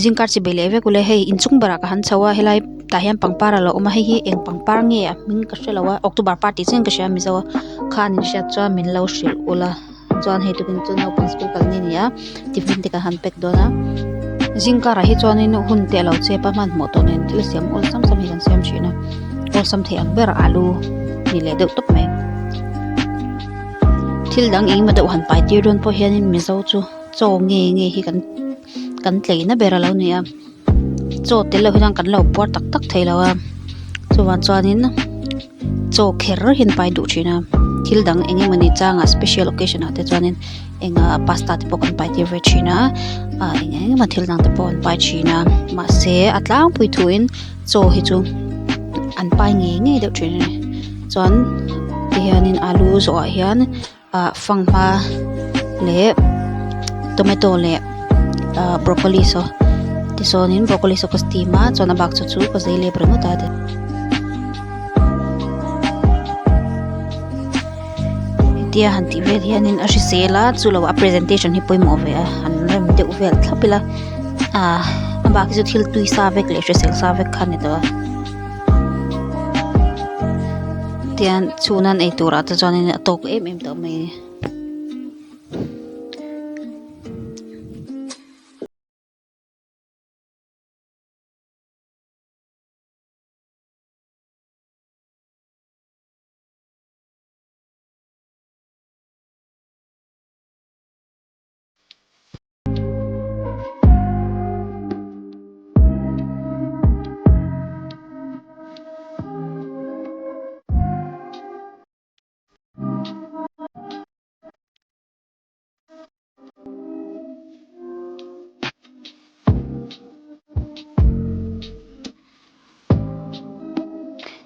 Zingkar chi bei leh vek ule hei inchung berah ka han chho a helai tah hian pangpar alo awm a hei hi eng pangpar nge a hming ka hrelo a october par tih chiah in ka hria mizo a khan in hriat chuan min lo hrilh ula chuan hei tukin chu naupang school kal ni a ni a tiffin te kan han pack dawn a zingkarah hi chuanin hun te alo chep a hmanhmawh tawh nen thil siam awlsam sam hi kan siam thin a awlsam thei ang ber alu ni leh deuh tawp mai thil dang engemaw deuh han pai tir dawn pawh hianin mizo chu chaw nge nge hi kan kan tleina ber alo ni a chaw tel loh hi chuan kan lo puar tak tak thei lo a chuvang chuanin chaw kher hi an pai duh thin a thil dang eng emawni changah special occasion ah te chuanin enga pasta te pawh kan pai tir ve thin a ah eng eng emaw thil dang te pawh an pai thin a mahse a tlangpui thuin chaw hi chu an pai ngei ngei deuh thin a ni chuan tihianin alu zawhah hian. Ah fanghma leh tomato leh ah broccoli saw tichuanin broccoli saw ka steam a chuan a bak chu chu ka zei lep ringawt a hetia han tih vel hianin a hrisel a chu lo a presentation hi pawimawh ve a han rem deuh vel thlap ila ah a bak hi chu thil tui sa vek leh hrisel sa vek kha a ni tawh a. Tian chhun an ei turah te chuanin a tawk em em tawh mai a ni.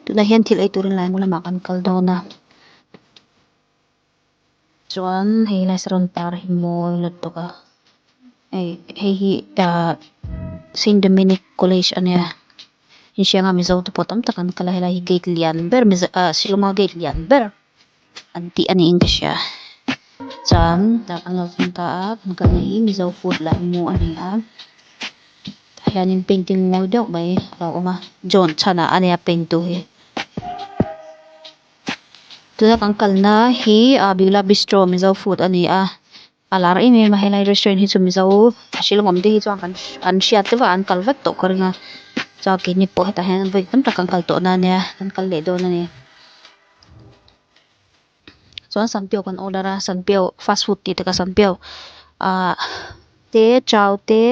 Tunah hian thil ei turin laimu lamah kan kal dawn a. Chuan hei lai saron par hi mawi lutuk a hei hei hi ahh Saint Dominic College a nia inhrianga mizo te pawh tam tak an kal a helai hi gate lian ber mizo ah Shillong a gate lian ber an tih a niin ka hria chuan tah kan lo thleng ta a kan kalna hi mizo food laimu a ni a tah hianin painting mawi deuh mai a lo awm a John chhana a nia paint tu hi. Tuna kan kalna hi ah Beulah Bistro Mizo food a ni a a lar em em a helai restaurant hi chu Mizo a hrilh awm te hi chuan kan an hriat vek a an kal vek tawh ka ring a chuan keini pawh hetah hian vawi tam tak kan kal tawh na ania kan kal leh dawn a ni chuan sanpiau kan order a sanpiau fast food tih takah sanpiau ah te chau te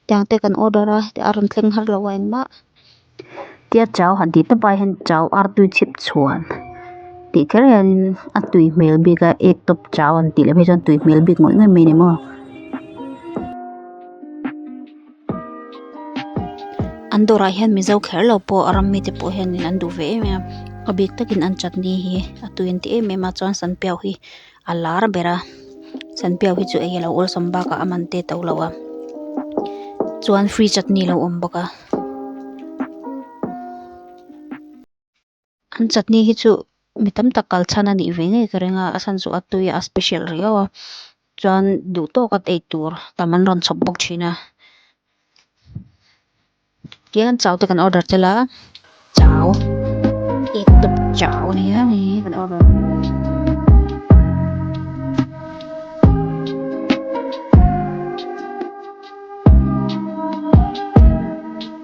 tiang te kan order a a rawn thleng har lo a engmah. Tia chau han tih tawp ai hian chau artui chhip chhuan tih kher hianin a tui hmel bik a egg top chau an tih leh phei chuan tui hmel bik ngawih ngawih mai a ni maw. An dawrah hian mizo kher lo pawh a ram mite pawh hianin an duh ve em em a a bik takin an chutney hi a tui an ti em em a chuan sanpiau hi a lar ber a sanpiau hi chu ei a lo awlsam bakah a man te to lo a chuan free chutney a lo awm bawk a. An chutney hi chu mi tam tak kal chhan a nih ve ngei ka ring a a chhan chu a tui a a special riau a chuan duh tawk a ei tur tam an rawn chhawp bawk thin a tihian chau te kan order tel a chau egg top chau a ni a hei hi kan order.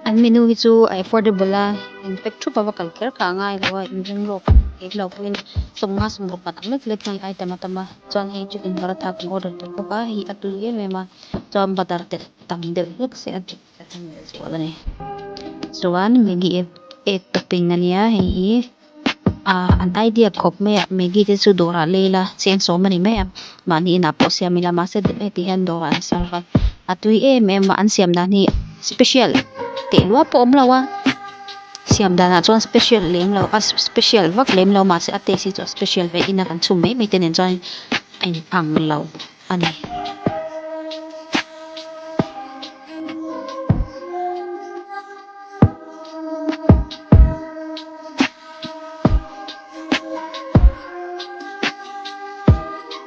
An menu hi chu a affordable a in pack thup a va kal kher kha a ngai lo a inring lawk lem lo pawhin sawmnga sawmruk pat ang lek lek hian item a tam a chuan hei chicken paratha kan order tel bawk a hei a tui em em a chuan butter telh tam deuh hlek se a tui zual a ni chuan maggie egg egg topping ania hei hi ah an idea khawp mai a maggie te chu dawrah lei ila cheng sawm a ni mai a mahni inah pawh siam ila mahse heti hian dawrah an serve a a tui em em a an siam dan hi special teh luah pawh a awm lo a siam danah chuan special lem lo a special vak lem lo mahse a taste hi chu a special ve ina kan chhum mai mai te nen chuan a in ang lo a ni.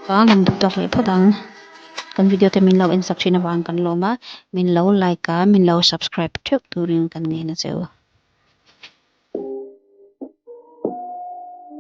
Kan duh tawk leh phawt ang. Kan video te min lo en sak thin avang kan lawm a min lo like a min lo subscribe theuh turin kan ngen a che u.